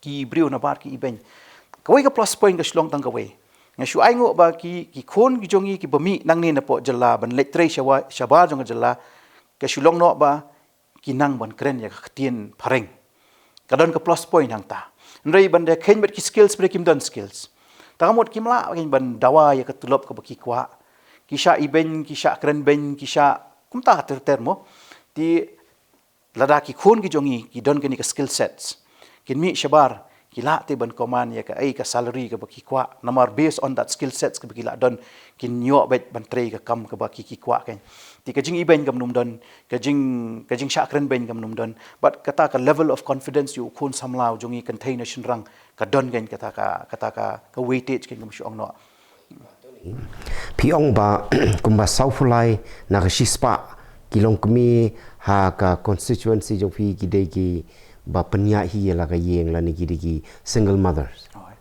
Ki briew nabar ki ibeiñ. Kawei ka plus point ka shu long tang kawei. Nga shu ai nguh ba ki, ki khun ki jong ngi kiba mih nangne napoh jylla ban leit trei shawa-, shabar jong ka jylla, ka shu long noh ba ki nang ban kren ïa ka ktien phareng. Ka don ka plus point hangta. Hynrei ban da kheiñ bad ki skills, phi kim don skills. Te ka mut kim lah kein ban dawa ïa ka tulop kaba ki kwah. Ki shah ibeiñ, ki shah kren beiñ, ki shah kumta ter ter mo. Te lada ki khun ki jong ngi ki don kine ka skill sets, kin mih shabar, ki lah te ban command ïa kaei ka salary kaba ki kwah. Namar based on that skill sets kaba ki lah don, kin ïoh beit ban trei ka kam kaba ki, ki kwah kein. Te ka jingibeiñ kam nym don, ka jing, ka jingshah kren beiñ kam nym don. Bad kata ka level of confidence ïa u khun samla u jong ngi kynthei ne shynrang, ka don kein kata ka, kata ka, ka weightage kein, kam shu ong noh. Phi ong ba kumba saw phew lai na ka shispah ki longkmie ha ka constituency jong phi ki dei kiba pynïaid hi ïa la ka ïing lane ki dei ki single mothers. Oi.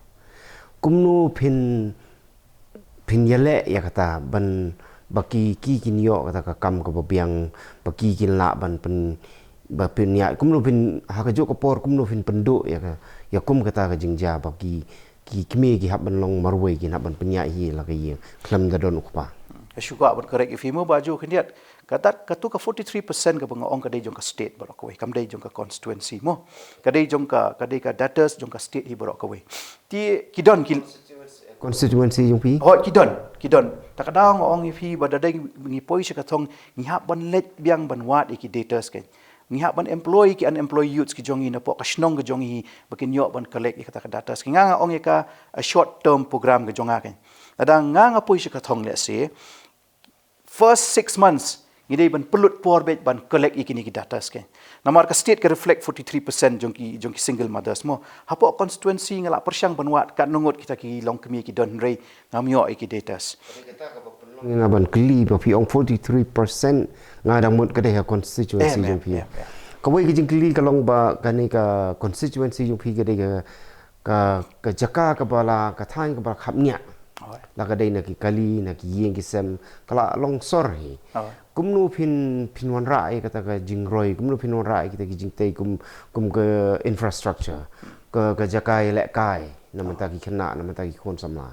Kumno phin, phin ïaleh ïa kata ban ba ki, ki kin ïoh kata ka kam kaba biang, ba ki kin lah ban pyn, ba pynïaid, kumno phin, ha kajuh ka por kumno phin pynduh ïa ka, ïa kum kata ka jingjia ba ki, ki kmie ki hap ban long marwei, ki hap ban pynïaid hi la ka ïing khlem da don u kpa. Ka shu kwah ban correct ïa phi mo, ba ju khyndiat. Kata, kato ka forty-three percent kaba nga ong ka dei jong ka state baroh kawei, kam dei jong ka constituency mo. Ka dei jong ka, ka dei ka debtors jong ka state hi baroh kawei. Te ki don ki constituency jong phi? Hooid, ki don, ki don. Te ka daw nga ong ïa phi ba da dei ngi poi sha ka thong, ngi hap ban leit biang ban wad ïa ki debtors kein. Ngi hap ban employ ki unemployed youths ki jong ngi napoh ka shnong ka jong ngi ba kin ïoh ban collect ïa kata ka debtors. Ki nga, nga ong ïa ka, a short term program ka jong nga kein. Lada nga, nga poi sha ka thong, let's say, first six months ngi dei ban pynlut por beit ban collect ïa kine ki debtors kein. Namar ka state ka reflect forty-three percent jong ki, jong ki single mothers mo. Hapoh constituency nga lah pyrshang ban wad katno ngut kita ki longkmie ki don, hynrei ngam ïoh ïa ki debtors. Nga ban kylli ba phi ong forty-three percent, nga dang mut ka dei ha constituency jong phi. Kawei ka jingkylli ka long ba kane ka constituency jong phi ka dei ka, ka, ka jaka kaba la, ka thaiñ kaba la khapngiah. La ka dei na ki kali, na ki ïing ki sem, ka la long sor hi. Kumno phin, phin wanrah ïa kata ka jingroi, kumno phin wanrah ïa kita ki jingtei kum, kum ka infrastructure, ka, ka jaka ïalehkai na bynta ki khynnah, na bynta ki khun samla.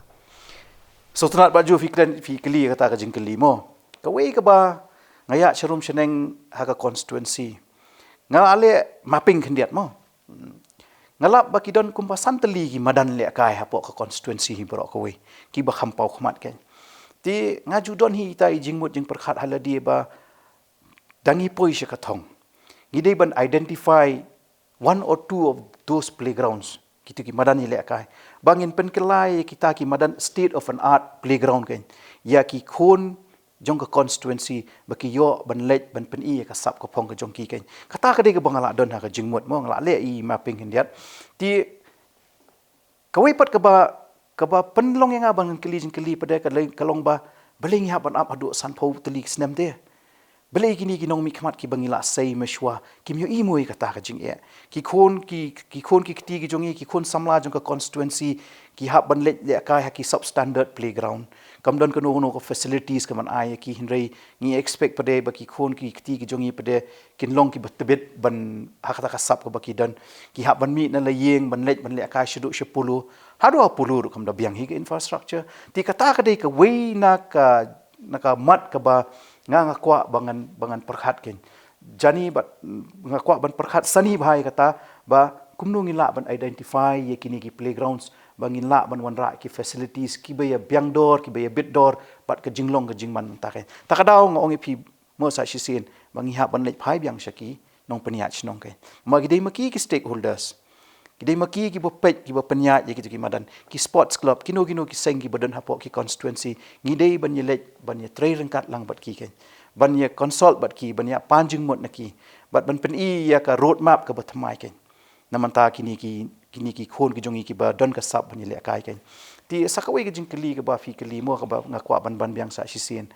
Sngewtynnat ba ju phi kren, phi kylli kata ka jingkylli mo. Kawei kaba nga ïaid sharum shaneng ha ka constituency, nga la leh mapping khyndiat mo. Nga lap ba ki don kumba san tylli ki madan lehkai hapoh ka constituency hi baroh kawei, kiba kham paw khmat kein. Te nga ju don hi ita i jingmut jingpyrkhat ha lade ba da ngi poi sha ka thong, ngi dei ban identify one or two of those playgrounds kitu ki madan ïalehkai, ba ngin pynkylla ïa kita ki madan state of an art playground kein ïa ki khun jong ka constituency, ba ki ïoh ban leit ban pyni ïa ka sap ka phong ka jong ki kein. Kata ka dei kaba nga la don ha ka jingmut mo, nga la leh i mapping khyndiat. Te kawei pat kaba, kaba pynlong ïa nga ban kylli jingkylli pat de ka long, ka long ba balei ngi hap ban ap haduh sanphew tylli ki snem te? Balei kine ki nongmihkhmat kiba ngi la sei mynshuwa kim ïohi mo ïa kata ka jingeh? Ki khun ki, ki khun ki kti ki jong ngi, ki khun samla jong ka constituency, ki hap ban leit lehkai ha ki substandard playground. Kam don kano kano ka facilities ka ban ai ïa ki, hynrei ngi expect pat de ba ki khun ki kti ki jong ngi pat de kin long kiba tbit ban ha kata ka sap kaba ki don. Ki hap ban mih na la ïing ban leit ban lehkai shaduh sha polo. Haduh ha polo ruh kam da biang hi ka infrastructure. Te kata ka dei kawei na ka, na ka mat kaba nga, nga kwah ba ngan, ba ngan pyrkhat kein. Jani bad nga kwah ban pyrkhat sani bha ïa kata ba kumno ngi lah ban identify ïa kine ki playgrounds, ba ngin lah ban wanrah ki facilities kiba ïa biang dor, kiba ïa bit dor bad ka jinglong ka jingman mynta kein. Ta ka daw nga ong ïa phi mo sa shisien ba ngi hap ban leit phai biang sha ki nongpynïaid shnong kein. Ma ki dei ma ki ki stakeholders, ki dei ma ki kiba peit, kiba pynïaid ïa kitu ki madan, ki sports club, kino kino ki seng kiba don hapoh ki constituency. Ngi dei ban ïa leit ban ïa trei ryngkat lang bad ki kein, ban ïa consult bad ki, ban ïa pan jingmut na ki, bad ban pyni ïa ka roadmap kaba thymmai kein. Na mynta kine ki, kine ki khun ki jong ngi kiba don ka sap ban ïa lehkai kein. Te sa kawei ka jingkylli kaba phi kylli mo, kaba nga kwah ban ban biang sa shisien.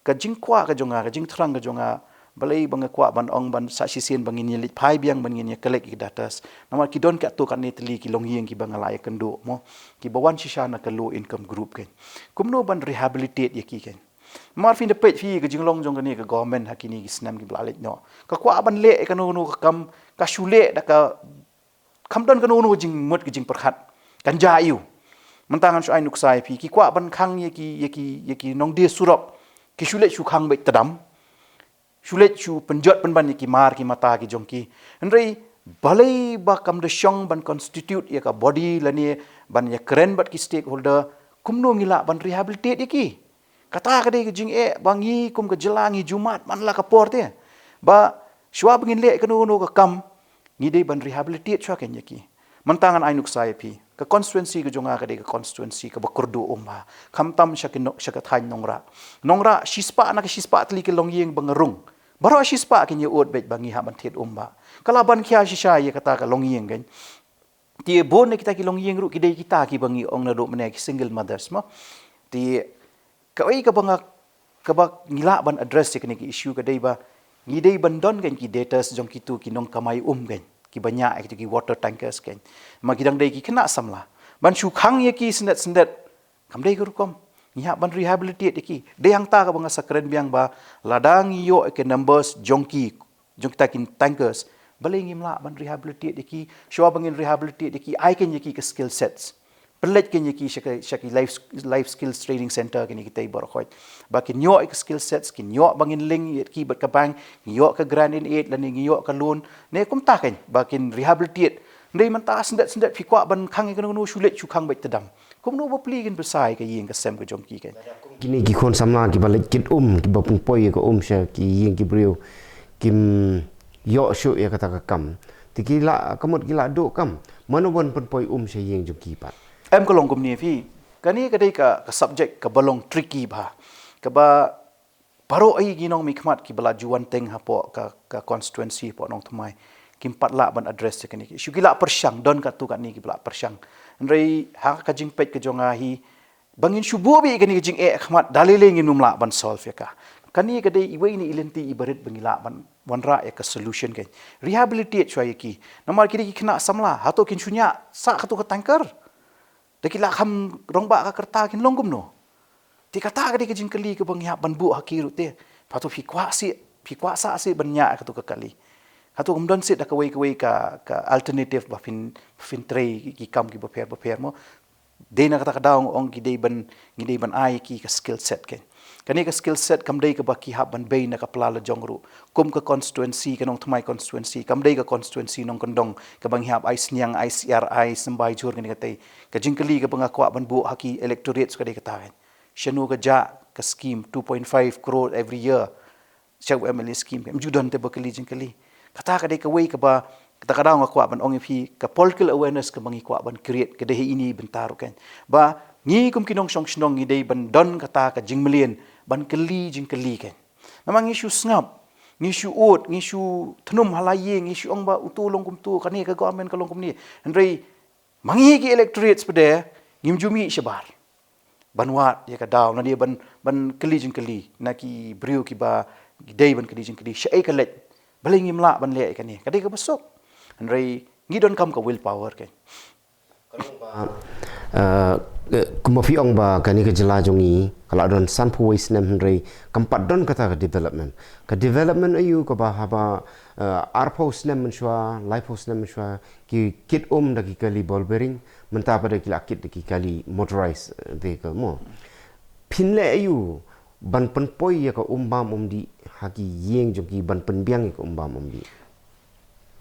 Ka jingkwah ka jong nga, ka jingthrang ka jong nga, balei ba nga kwah ban ong ban sa shisien ba ngin ïa leit phai biang ban ngin ïa collect ïa ki datas. Namar ki don katto katne tylli ki longïing kiba nga la ïa kynduh mo, kiba wan shisha na ka low income group kein. Kumno ban rehabilitate ïa ki kein? Namar phin da peit phi ka jinglong jong kane ka government ha kine ki snem kiba la leit noh, ka kwah ban leh ïa kano kano ka kam, ka shu leh da ka, kam don kano kano ka jingmut ka jingpyrkhat. Kan jia aiu? Mynta ngan shu ai nuksa ïa phi, ki kwah ban khang ïa ki, ïa ki, ïa ki nongdie surok, ki shu leit shu khang beit tdam, shu leit shu pynjot pynban ïa ki mar ki mata ki jong ki. Hynrei balei ba kam da shong ban constitute ïa ka body lane ban ïa kren bad ki stakeholder, kumno ngi lah ban rehabilitate ïa ki? Kata ka dei ka jingeh ba ngi kum ka jylla ngi ju mad man la ka por te, ba shuwa ba ngin leh kano kano ka kam, ngi dei ban rehabilitate shuwa kein ïa ki. Mynta ngan ai nuksa ïa phi, ka constituency ka jong nga ka dei ka constituency kaba kyrduh um bha, khamtam sha ki no-, sha ka thaiñ Nongrah. Nongrah, shispah na ka shispah tylli ki longïing ba nga rung, baroh shispah kin ïa ud beit ba ngi hap ban thied um bha. Ka la ban khia shisha ïa kata ka longïing kein. Te bun na kita ki longïing ruh ki dei kita kiba ngi ong naduh mynne ki single mothers mo. Te kawei kaba nga, kaba ngi lah ban address ïa kane ka issue ka dei ba ngi dei ban don kein ki datas jong kitu ki nongkamai um kein, kiba ñiah ïa kitu ki water tankers kein. Ma ki dang dei ki khynnah samla, ban shu khang ïa ki syndet syndet, kam dei ka rukom. Ngi hap ban rehabilitate ïa ki. Dei hangta kaba nga sa kren biang ba lada ngi ïoh ïa ki numbers jong ki, jong kita ki tankers, balei ngim lah ban rehabilitate ïa ki? Shuwa ba ngin rehabilitate ïa ki, ai kein ïa ki ka skill sets, pynleit kein ïa ki sha ka, sha ki life, life skills training center, kine kitai baroh khoit, ba kin ïoh ïa ka skill sets, kin ïoh ba ngin link ïa ki bad ka bank, kin ïoh ka grant in aid lane kin ïoh ka loan, ne kumta kein ba kin rehabilitate. Hynrei mynta syndet syndet phi kwah ban khang ïa kano kano, shu leit shu khang beit tdam. Kumno ba pli kin pynsa ïa ka ïing ka sem ka jong ki kein? Kine ki khun samla kiba leit kit um, kiba pynpoi ïa ka um sha ki ïing ki briew, kim ïoh shuh ïa kata ka kam. Te ki la, ka mut ki la duh kam, mano ban pynpoi um sha ïing jong ki pat? Em, ka long kumne phi, kane ka dei ka, ka subject kaba long tricky bha, kaba baroh aïu ki nongmihkhmat kiba la ju wan teng hapoh ka, ka constituency hapoh Nongthymmai kim pat lah ban address ïa kane ka issue. Ki la pyrshang, don katto katne kiba la pyrshang. Hynrei ha ka jingpeit ka jong nga hi, ba ngin shu buh beit ïa kane ka jingeh khmat da lei lei ngim lah ban solve ïa ka. Kane ka dei iwei na i lynti iba rit ba ngi lah ban wanrah ïa ka solution kein. Rehabilitate shuwa ïa ki. Namar ki dei ki khynnah samla, hato kin shu ñiah sah kato ka tanker? Da ki la kham rangbah ka rta kin long kumno? Te kata ka dei ka jingkylli kaba ngi hap ban buh ha ki ruh te. Hato phi kwah seh, phi kwah sah seh ban ñiah kato ka kali? Hato kam don seh da kawei kawei ka, ka alternative ba phin, phin trei ki kam kiba pher bapher mo? Dei na kata ka daw nga ong ki dei ban, ngi dei ban ai ki ka skill set kein. Kane ka skill set kam dei kaba ki hap ban bei na ka pla la jong ruh. Kum ka constituency, ka Nongthymmai constituency kam dei ka constituency nongkyndong kaba ngi hap ai Sniang, ai Siar, ai Symbai, Jhur, kane katai. Ka jingkylli kaba nga kwah ban buh ha ki electorates ka dei kata kein. Shano ka jah ka scheme two point five crore every year sha u M L A scheme? Em ju don te ba kylli jingkylli. Kata ka dei kawei kaba Kata ka daw nga kwah ban ong ïa phi, ka political awareness kaba ngi kwah ban create ka dei ha ine i bynta ruh kan. Ba ngi kum ki nongshong shnong ngi dei ban don kata ka jingmlien ban kylli jingkylli kan. Namar ngi shu sngap, ngi shu ud, ngi shu thnum ha la ïing, ngi shu ong ba uto long kumto, kane ka government ka long kumne. Hynrei ma ngi ki electorates pat de ngim ju mih shabar ban wad ïa ka daw, lane ban, ban kylli jingkylli na ki briew kiba dei ban kylli jingkylli shaei ka leit. Balei ngim lah ban leh ïa kane? Ka dei kaba suk. Hynrei ngi donkam ka will power kan. Ka long ba, eh, kumba phi ong ba kane ka jylla jong ngi ka la don sanphew wei snem, hynrei kam pat don kata ka development. Ka development aïu kaba haba, eh, arphew snem mynshuwa, laiphew snem mynshuwa, ki kit um da ki kali ball bearing, mynta pat de ki la kit da ki kali motorized, eh, vehicle mo. Phin leh aïu ban pynpoi ïa ka um bam um dih ha ki ïing jong ki, ban pynbiang ïa ka um bam um dih?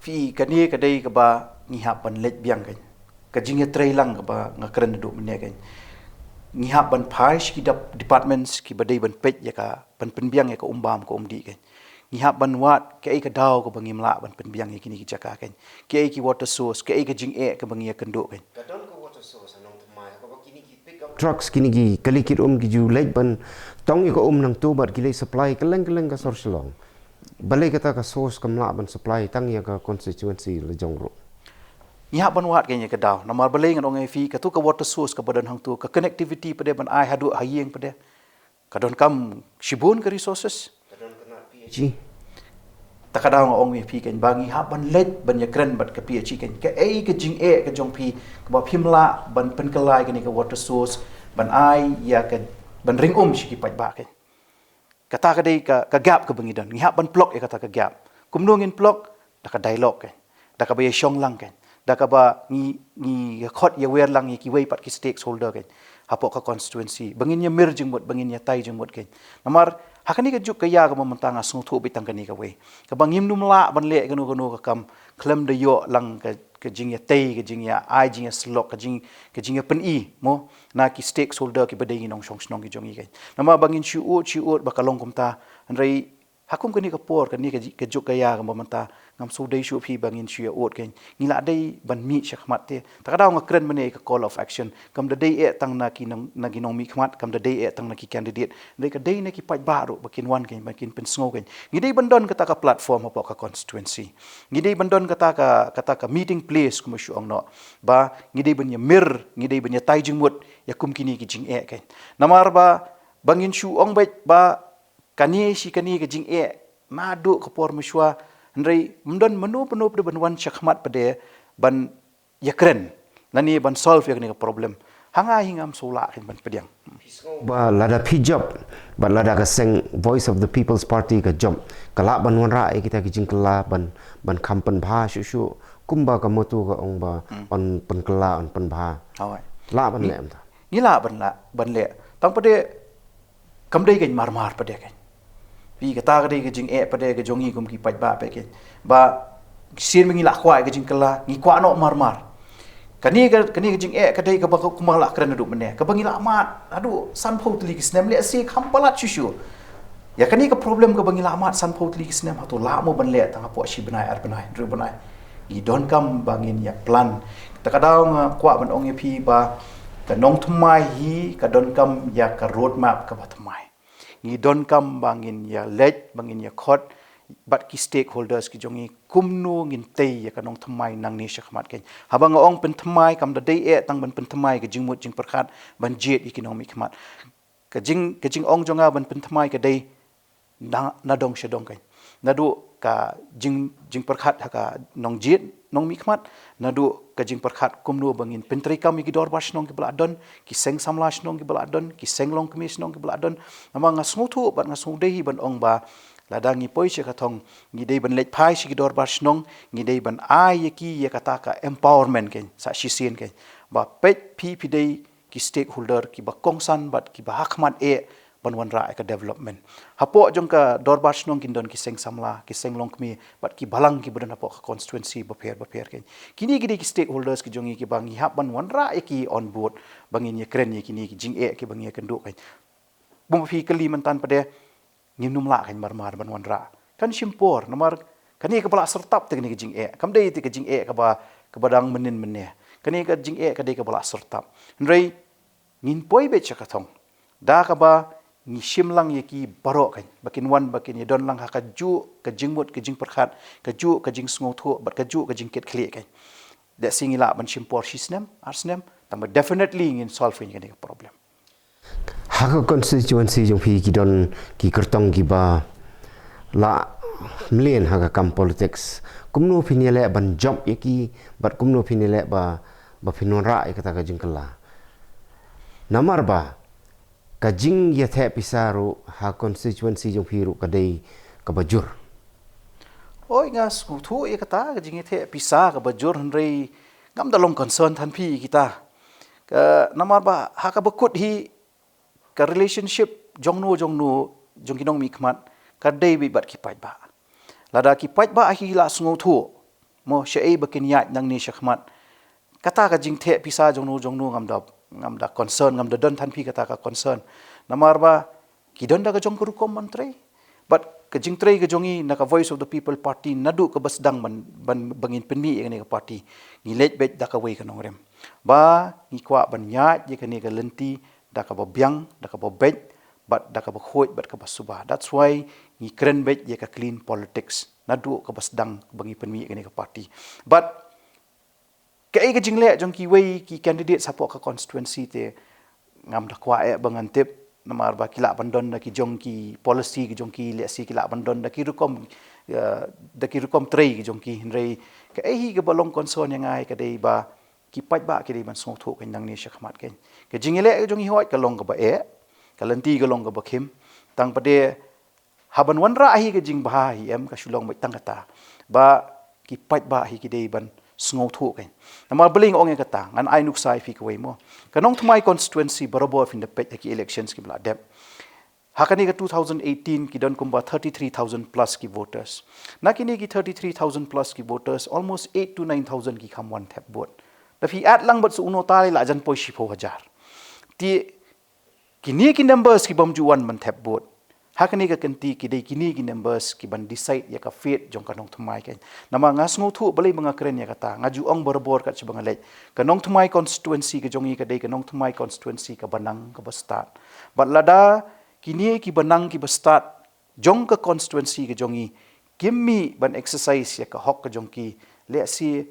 Phi, kane ka dei kaba ngi hap ban leit biang kan. Ka jingïatreilang kaba nga kren naduh mynne kan. Ngi hap ban phai sha ki dep-, departments kiba dei ban peit ïa ka, ban pynbiang ïa ka um bam ka um dih kan. Ngi hap ban wad kaei ka daw kaba ngim lah ban pynbiang ïa kine ki jaka kan. Kaei ki water source, kaei ka jingeh kaba ngi ïakynduh kan. Ka don ka water source ha Nongthymmai, kaba kine ki pickup trucks, kine ki kali kit um ki ju leit ban tong ïa ka um nangto bad ki leit supply kylleng kylleng ka sor Shillong. Balei kata ka source kam lah ban supply tang ïa ka constituency la jong ruh? Ngi hap ban wad kan ïa ka daw. Namar balei ngan ong ïa phi, kato ka water source kaba don hangto, ka connectivity pat de ban ai haduh ha ïing pat de, ka donkam shibun ka resources. Ka don ka P H E. Ta ka daw nga ong ïa phi kan ba ngi hap ban leit ban ïakren bad ka P H E kan. Kaei ka jingeh ka jong phi kaba phim lah ban pynkylla ïa kane ka water source ban ai ïa ka, ban ring um sha ki paidbah kan. Kata ka dei ka, ka gap kaba ngi don. Ngi hap ban plug ïa kata ka gap. Kumno ngin plug? Da ka dialogue kan. Da kaba ïashong lang kan. Da kaba ngi, ngi ïakhot ïawer lang ïa kiwei pat ki stakeholder kan. Hapoh ka constituency. Ba ngin ïamir jingmut, ba ngin ïatai jingmut kan. Namar, ha kane ka juk ka ïa kaba mynta nga sngewthuh beit tang kane kawei. Kaba ngim nym lah ban leh kano kano ka kam khlem da ïoh lang ka, ka jingïatei, ka jingïa ai, jingïasyllok, ka jing, ka jingïapyni mo na ki stakeholder kiba dei ngi nongshong shnong ki jong ngi kan. Namar ba ngin shu ud, shu ud ba ka long kumta. Hynrei ha kum kane ka por, kane ka ji-, ka juk ka ïa kaba mynta, ngam shu dei shuh phi ba ngin shu ïa ud kan. Ngi la dei ban mih shakhmat te. Ta ka daw nga kren mynne ka call of action. Kam da dei eh tang na ki nong, na ki nongmihkhmat, kam da dei eh tang na ki candidate. Dei ka dei na ki paidbah ruh ba kin wan kan, ba kin pynsngew kan. Ngi dei ban don kata ka platform hapoh ka constituency. Ngi dei ban don kata ka, kata ka meeting place kumba shu ong noh. Ba ngi dei ban ïamir, ngi dei ban ïatai jingmut ïa kum kine ki jingeh kan. Namar ba, ba ngin shu ong beit ba kane shi kane ka jingeh naduh ka por mynshuwa, hynrei ym don mano mano pat de ban wan shakhmat pat de ban ïakren lane ban solve ïa kane ka problem. Ha nga hi ngam shu lah kan ban pdiang. Ba lada phi jop, ba lada ka seng Voice of the People's Party ka jop, ka lah ban wanrah ïa kita ki jingkylla ban, ban kham pynbha shuh shuh, kumba ka motto ka ong ba, hmm, yn pynkylla, yn pynbha. Hooid. Lah ban leh mynta. Ngi lah ban lah, ban leh. Tang pat de kam dei kan marmar pat de kan. Phi, kata ka dei ka jingeh pat de ka jong ngi kum ki paidbah pat kan. Ba sien ba ngi la kwah ka jingkylla, ngi kwah noh marmar. Kane ka, kane ka jingeh ka dei kaba kumba la kren naduh mynne. Kaba ngi la mad naduh sanphew tylli ki snem, lehse kham palat shuh shuh. Ïa kane ka problem kaba ngi la mad sanphew tylli ki snem, hato lah mo ban leh tang hapoh shi bnai, ar bnai, hynriew bnai? Ngi donkam ba ngin ïa plan. Ta ka daw nga kwah ban ong ïa phi ba ka nongthymmai hi ka donkam ïa ka roadmap kaba thymmai. Ngi donkam ba ngin ïa leit, ba ngin ïa khot bad ki stakeholders ki jong ngi, kumno ngin tei ïa ka nongthymmai nangne shakhmat kan. Haba nga ong pynthymmai, kam da dei eh tang ban pynthymmai ka jingmut jingpyrkhat ban jied ïa ki nongmihkhmat. Ka jing, ka jingong jong nga ban pynthymmai ka dei na, nadong shadong kan. Naduh ka jing, jingpyrkhat ha ka nongjied nongmihkhmat, naduh ka jingpyrkhat kumno ba ngin pyntreikam ïa ki dorbar shnong kiba la don, ki seng samla shnong kiba la don, ki seng longkmie shnong kiba la don. Namar nga sngewthuh bad nga sngewdei hi ban ong ba lada ngi poi sha ka thong, ngi dei ban leit phai sha ki dorbar shnong, ngi dei ban ai ïa ki ïa kata ka empowerment kan, sa shisien kan. Ba peit phi, phi dei ki stakeholder kiba kongsan bad kiba hakhmat eh ban wanrah ïa ka development. Hapoh jong ka dorbar shnong kin don ki seng samla, ki seng longkmie bad ki balang kiba don hapoh ka constituency bapher bapher kan. Kine ki dei ki stakeholders ki jong ngi kiba ngi hap ban wanrah ïa ki on board ba ngin ïakren ïa kine ki jingeh kiba ngi ïakynduh kan. Bun ba phi kylli mynta pat de, ngim nym lah kan marmar ban wanrah. Kan shim por, namar Kane kaba la syrtap te kane ka jingeh. Kam dei te ka jingeh kaba, kaba dang mynnin mynne. Kane ka jingeh ka dei kaba la syrtap. Hynrei ngin poi beit sha ka thong. Da kaba ngi shim lang ïa ki baroh kan. Ba kin wan, ba kin ïadon lang ha kajuh ka jingmut, ka jingpyrkhat, kajuh ka jingsngewthuh, bad kajuh ka jingkitkhlieh kan. Let's say ngi lah ban shim por shi snem, ar snem, tang ba definitely ngin solve ïa kane ka problem. Ha ka constituency jong phi ki don ki kyrtong kiba la mlien ha ka kam politics. Kumno phin ïaleh ban jop ïa ki, bad kumno phin ïaleh ba, ba phin wanrah ïa kata ka jingkylla. Namar ba ka jingïatheh pisa ruh ha constituency jong phi ruh ka dei kaba jur. Oi, nga sngewthuh ïa kata ka jingïatheh pisa kaba jur, hynrei ngam da long concern than phi ïa kita. Ka, namar ba ha kaba kut hi ka relationship jong no jong no, jong ki nongmihkhmat, ka dei beit bad ki paidbah. Lada ki paidbah hi la sngewthuh, mo, shaei ba kin ïaid nangne shakhmat. Kata ka jingtheh pisa jong no jong no ngam da, ngam da concern, ngam da don than phi kata ka concern. Namar ba ki don da ka jong ka rukom ban trei. Bad ka jingtrei ka jong ngi na ka Voice of the People Party naduh kaba sdang ban, ban, ba ngin pynmih ïa kane ka party, ngi leit beit da kawei ka nongrim. Ba ngi kwah ban ïaid ïa kane ka lynti da kaba biang, da kaba beit, bad da kaba khuid, bad kaba suba. That's why ngi kren beit ïa ka clean politics naduh kaba sdang ba ngi pynmih ïa kane ka party. Bad kaei ka jingleh jong kiwei ki candidates hapoh ka constituency te ngam da kwah eh ba ngan tip, namar ba ki lah ban don da ki jong ki policy ki jong ki, let's say ki lah ban don da ki rukom, eh, da ki rukom trei ki jong ki, hynrei kaei hi kaba long concern ïa nga hi ka dei ba ki paidbah ki dei ban sngewthuh kan nangne shakhmat kan. Ka jingïaleh ka jong ngi hooid ka long kaba eh, ka lynti ka long kaba khim, tang pat de haba wanrah hi ka jingbha hi em, ka shu long beit tang kata ba ki paidbah hi ki dei ban sngewthuh kan. Namar balei nga ong ïa kata, ngan ai nuksa ïa phi kawei mo. Ka Nongthymmai constituency barabor phin da peit ha ki elections kiba la dep. Ha kane ka two thousand eighteen ki don kumba thirty-three thousand plus ki voters. Na kine ki thirty-three thousand plus ki voters, almost eight to nine thousand ki kham wan thep vote. Da phi add lang bad sa uno tai la jan poi shiphew hajar. Te kine ki numbers ki bym ju wan ban thep vote, ha kane ka kynti ki dei kine ki numbers ki ban decide ïa ka fate jong ka Nongthymmai kan. Namar nga sngewthuh balei ba nga kren ïa kata, nga ju ong barabor kat shaba nga leit. Ka Nongthymmai constituency ka jong ngi ka dei ka Nongthymmai constituency kaba nang kaba stad. Bad lada kine kiba nang kiba stad jong ka constituency ka jong ngi kim mih ban exercise ïa ka hok ka jong ki, let's say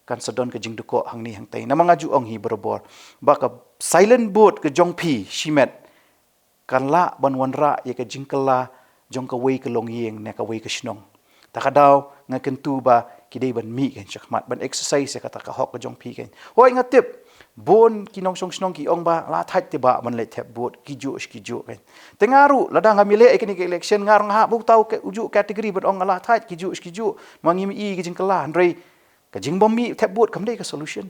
kan sa don ka jingdukok hangne hangtai. Namar nga ju ong hi barabor ba ka silent vote ka jong phi shimet kan lah ban wanrah ïa ka jingkylla jong kawei ka longïing ne kawei ka shnong. Ta ka daw nga kyntu ba ki dei ban mih kan shakhmat ban exercise ïa kata ka hok ka jong phi kan. Hooid nga tip bun ki nongshong shnong ki ong ba la thait te ba ban leit thep vote, ki juh ki juh kan. Te nga ruh lada ngam ïaleh ïa kane ka election nga ruh nga hap ba uta u juh category ban ong la thait, ki juh ki juh, ma ngim i ka jingkylla, hynrei ka jingbym mih thep vote kam dei ka solution.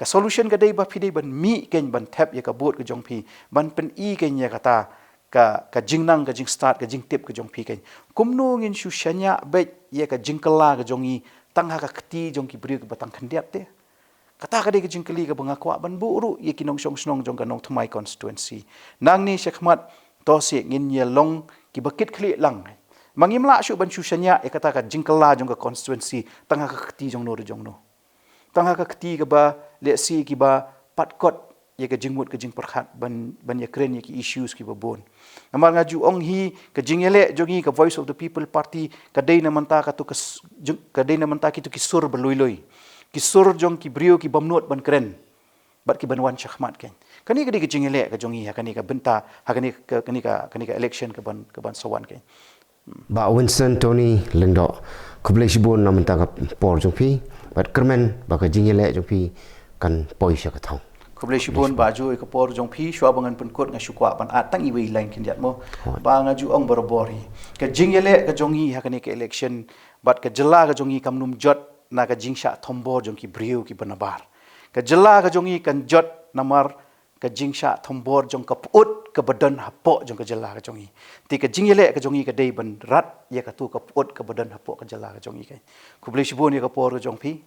Ka solution ka dei ba phi dei ban mih kan ban thep ïa ka vote ka jong phi, ban pyni kan ïa kata ka, ka jingnang, ka jingstad, ka jingtip ka jong phi kan. Kumno ngin shu shaniah beit ïa ka jingkylla ka jong ngi tang ha ka kti jong ki briew kiba tang khyndiat te? Kata ka dei ka jingkylli kaba nga kwah ban buh ruh ïa ki nongshong shnong jong ka Nongthymmai constituency. Nangne shakhmat to seh ngin ïa long kiba kitkhlieh lang. Ma ngim lah shuh ban shu shaniah ïa kata ka jingkylla jong ka constituency tang ha ka kti jong no re jong no. Tang ha ka kti kaba, let's say, kiba pat kot ïa ka jingmut ka jingpyrkhat ban, ban ïa kren ïa ki issues kiba bun. Namar nga ju ong hi ka jingïaleh jong ngi ka Voice of the People Party ka dei na mynta katu ka s-, jong, ka dei na mynta kitu ki sur ba lui lui. Ki sur jong ki briew ki bym nud ban kren bad ki ban wan shakhmat kan. Kane ka dei ka jingïaleh ka jong ngi ha kane ka bynta, ha kane ka, kane ka, kane ka election ka ban, ka ban sa wan kan. Bah Winston Tony Lyngdoh, khublei shibun na mynta ka por jong phi, bad kyrmen ba ka jingïaleh jong phi kan poi sha ka thong. Khublei shibun Bah, ju ïa ka por jong phi, shuwa ba ngan pynkut nga shu kwah ban add tang iwei i line khyndiat mo. Hooid. Ba nga ju ong barabor hi, ka jingïaleh ka jong ngi ha kane ka election bad ka jylla ka jong ngi kam nym jot na ka jingshah thombor jong ki briew kiba nabar. Ka jylla ka jong ngi kan jot namar ka jingshah thombor jong ka pyut kaba don hapoh jong ka jylla ka jong ngi. Te ka jingïaleh ka jong ngi ka dei ban rat ïa katu ka pyut kaba don hapoh ka jylla ka jong ngi kan. Khublei shibun ïa ka por ka jong phi.